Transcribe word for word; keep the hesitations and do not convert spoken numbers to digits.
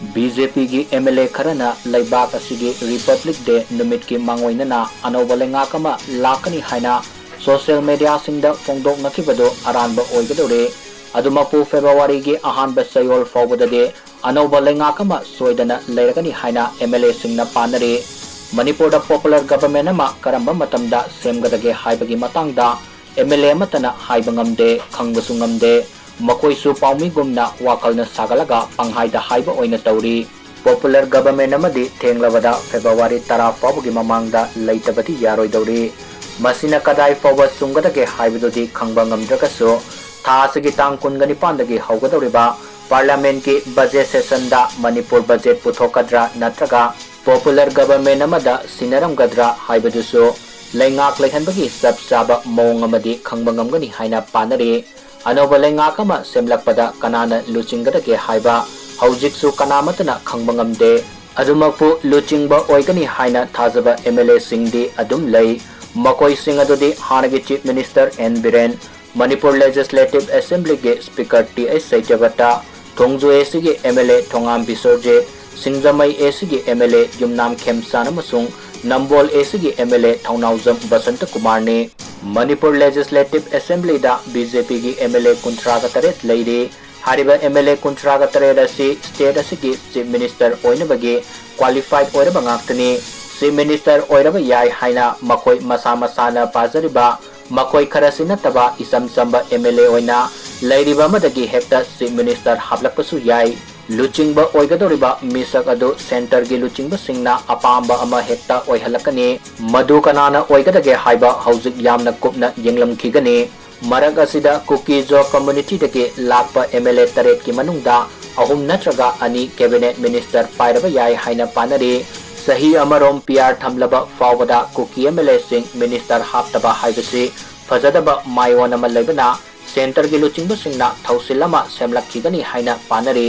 B J ꯄꯤꯒꯤ M L ꯑꯦ ꯈꯔꯅ ꯂꯩꯕꯥꯛ ꯑꯁꯤꯒꯤ Republic Day ꯅꯨꯃꯤꯠꯀꯤ ꯃꯥꯡꯑꯣꯏꯅꯅ ꯑꯅꯧꯕ ꯂꯩꯉꯥꯛ ꯑꯃ ꯂꯥꯛꯀꯅꯤ ꯍꯥꯏꯅ social mediaꯁꯤꯡꯗ ꯐꯣꯡꯗꯣꯛꯅꯈꯤꯕꯗꯨ ꯑꯔꯥꯟꯕ ꯑꯣꯏꯒꯗꯧꯔꯦ꯫ ꯑꯗꯨꯃꯛꯄꯨ Februaryꯒꯤ ꯑꯍꯥꯟꯕ ꯆꯌꯣꯜ ꯐꯥꯎꯕꯗꯗꯤ ꯑꯅꯧꯕ ꯂꯩꯉꯥꯛ ꯑꯃ ꯁꯣꯏꯗꯅ ꯂꯩꯔꯒꯅꯤ ꯍꯥꯏꯅ ꯑꯦꯝ ꯑꯦꯜ ꯑꯦꯁꯤꯡꯅ ꯄꯥꯅꯔꯤ꯫ ꯃꯅꯤꯄꯨꯔꯗ popular government ꯑꯃ ꯀꯔꯝꯕ ꯃꯇꯝꯗ ꯁꯦꯝꯒꯗꯒꯦ ꯍꯥꯏꯕꯒꯤ ꯃꯇꯥꯡꯗ ꯑꯦꯝ ꯑꯦꯜ ꯑꯦ ꯑꯃꯠꯇꯅ ꯍꯥꯏꯕ ꯉꯝꯗꯦ, ꯈꯪꯕꯁꯨ ꯉꯝꯗꯦ꯫ ꯃꯈꯣꯏꯁꯨ ꯄꯥꯎꯃꯤꯒꯨꯝꯅ ꯋꯥꯈꯜꯅ ꯁꯥꯒꯠꯂꯒ ꯄꯪꯍꯥꯏꯗ ꯍꯥꯏꯕ ꯑꯣꯏꯅ ꯇꯧꯔꯤ꯫ Popular government ꯑꯃꯗꯤ ꯊꯦꯡꯂꯕꯗ February ꯇꯔꯥ ꯐꯥꯎꯕꯒꯤ ꯃꯃꯥꯡꯗ ꯂꯩꯇꯕꯗꯤ ꯌꯥꯔꯣꯏꯗꯧꯔꯤ꯫ ꯃꯁꯤꯅ ꯀꯗꯥꯏ ꯐꯥꯎꯕ ꯆꯨꯝꯒꯗꯒꯦ ꯍꯥꯏꯕꯗꯨꯗꯤ ꯈꯪꯕ ꯉꯝꯗ꯭ꯔꯒꯁꯨ, ꯊꯥ ꯑꯁꯤꯒꯤ ꯇꯥꯡ ꯀꯨꯟꯒ ꯅꯤꯄꯥꯟꯗꯒꯤ ꯍꯧꯒꯗꯧꯔꯤꯕ Parliamentꯀꯤ budget sessionꯗ ꯃꯅꯤꯄꯨꯔ budget ꯄꯨꯊꯣꯛꯀꯗ꯭ꯔꯥ ꯅꯠꯇ꯭ꯔꯒ popular government ꯑꯃꯗ ꯁꯤꯟꯅꯔꯝꯒꯗ꯭ꯔꯥ ꯍꯥꯏꯕꯗꯨꯁꯨ ꯂꯩꯉꯥꯛ ꯂꯩꯍꯟꯕꯒꯤ ꯆꯞ ꯆꯥꯕ ꯃꯑꯣꯡ ꯑꯃꯗꯤ ꯈꯪꯕ ꯉꯝꯒꯅꯤ ꯍꯥꯏꯅ ꯄꯥꯅꯔꯤ꯫ ꯑꯅꯧꯕ ꯂꯩꯉꯥꯛ ꯑꯃ ꯁꯦꯝꯂꯛꯄꯗ ꯀꯅꯥꯅ ꯂꯨꯆꯤꯡꯒꯗꯒꯦ ꯍꯥꯏꯕ ꯍꯧꯖꯤꯛꯁꯨ ꯀꯅꯥꯃꯠꯇꯅ ꯈꯪꯕ ꯉꯝꯗꯦ꯫ ꯑꯗꯨꯃꯛꯄꯨ ꯂꯨꯆꯤꯡꯕ ꯑꯣꯏꯒꯅꯤ ꯍꯥꯏꯅ ꯊꯥꯖꯕ ꯑꯦꯝ ꯑꯦꯜ ꯑꯦꯁꯤꯡꯗꯤ ꯑꯗꯨꯝ ꯂꯩ꯫ ꯃꯈꯣꯏꯁꯤꯡ ꯑꯗꯨꯗꯤ ꯍꯥꯟꯅꯒꯤ Chief Minister N Biren, Manipur Legislative Assemblyꯒꯤ Speaker T H Satyabrata, Thongju A ꯁꯤꯒꯤ ꯑꯦꯝ ꯑꯦꯜ ꯑꯦ ꯊꯣꯉꯥꯝ ꯕꯤꯁꯣꯔꯖꯤꯠ, ꯁꯤꯡꯖꯃꯩ ꯑꯦ ꯁꯤꯒꯤ ꯑꯦꯝ ꯑꯦꯜ ꯑꯦ ꯌꯨꯝꯅꯥꯝ ꯈꯦꯝꯆꯥꯟ ꯑꯃꯁꯨꯡ ꯅꯝꯕꯣꯜ ꯑꯦ ꯁꯤꯒꯤ M L A Thounaojam Basanta ꯀꯨꯃꯥꯔꯅꯤ꯫ ꯃꯅꯤꯄꯨꯔ Legislative Assemblyꯗ ꯕꯤ ꯖꯦ ꯄꯤꯒꯤ ꯑꯦꯝ ꯑꯦꯜ ꯑꯦ ꯀꯨꯟꯊ꯭ꯔꯥꯒ ꯇꯔꯦꯠ ꯂꯩꯔꯤ꯫ ꯍꯥꯏꯔꯤꯕ ꯑꯦꯝ ꯑꯦꯜ ꯑꯦ ꯀꯨꯟꯊ꯭ꯔꯥꯒ ꯇꯔꯦꯠ ꯑꯁꯤ state ꯑꯁꯤꯒꯤ Chief Minister ꯑꯣꯏꯅꯕꯒꯤ qualified ꯑꯣꯏꯔꯕ ꯉꯥꯛꯇꯅꯤ꯫ Chief Minister ꯑꯣꯏꯔꯕ ꯌꯥꯏ ꯍꯥꯏꯅ ꯃꯈꯣꯏ ꯃꯁꯥ ꯃꯁꯥꯅ ꯄꯥꯖꯔꯤꯕ ꯃꯈꯣꯏ ꯈꯔꯁꯤ ꯅꯠꯇꯕ ꯏꯆꯝ ꯆꯝꯕ ꯑꯦꯝ ꯑꯦꯜ ꯑꯦ ꯑꯣꯏꯅ ꯂꯩꯔꯤꯕ ꯑꯃꯗꯒꯤ ꯍꯦꯛꯇ Chief Minister ꯍꯥꯞꯂꯛꯄꯁꯨ ꯌꯥꯏ꯫ ꯂꯨꯆꯤꯡꯕ ꯑꯣꯏꯒꯗꯧꯔꯤꯕ ꯃꯤꯁꯛ ꯑꯗꯨ centreꯒꯤ ꯂꯨꯆꯤꯡꯕꯁꯤꯡꯅ ꯑꯄꯥꯝꯕ ꯑꯃ ꯍꯦꯛꯇ ꯑꯣꯏꯍꯜꯂꯛꯀꯅꯤ꯫ ꯃꯗꯨ ꯀꯅꯥꯅ ꯑꯣꯏꯒꯗꯒꯦ ꯍꯥꯏꯕ ꯍꯧꯖꯤꯛ ꯌꯥꯝꯅ ꯀꯨꯞꯅ ꯌꯦꯡꯂꯝꯈꯤꯒꯅꯤ꯫ ꯃꯔꯛ ꯑꯁꯤꯗ ꯀꯨꯀꯤ-ꯖꯣ communityꯗꯒꯤ ꯂꯥꯛꯄ ꯑꯦꯝ ꯑꯦꯜ ꯑꯦ ꯇꯔꯦꯠꯀꯤ ꯃꯅꯨꯡꯗ ꯑꯍꯨꯝ ꯅꯠꯇ꯭ꯔꯒ ꯑꯅꯤ cabinet minister ꯄꯥꯏꯔꯕ ꯌꯥꯏ ꯍꯥꯏꯅ ꯄꯥꯅꯔꯤ꯫ ꯆꯍꯤ ꯑꯃꯔꯣꯝ ꯄꯤ ꯑꯥꯔ ꯊꯝꯂꯕ ꯐꯥꯎꯕꯗ ꯀꯨꯀꯤ ꯑꯦꯝ ꯑꯦꯜ ꯑꯦꯁꯤꯡ minister ꯍꯥꯞꯇꯕ ꯍꯥꯏꯕꯁꯤ ꯐꯖꯗꯕ ꯃꯥꯏꯑꯣꯟ ꯑꯃ ꯂꯩꯕꯅ, centreꯒꯤ ꯂꯨꯆꯤꯡꯕꯁꯤꯡꯅ ꯊꯧꯁꯤꯜ ꯑꯃ ꯁꯦꯝꯂꯛꯈꯤꯒꯅꯤ ꯍꯥꯏꯅ ꯄꯥꯅꯔꯤ꯫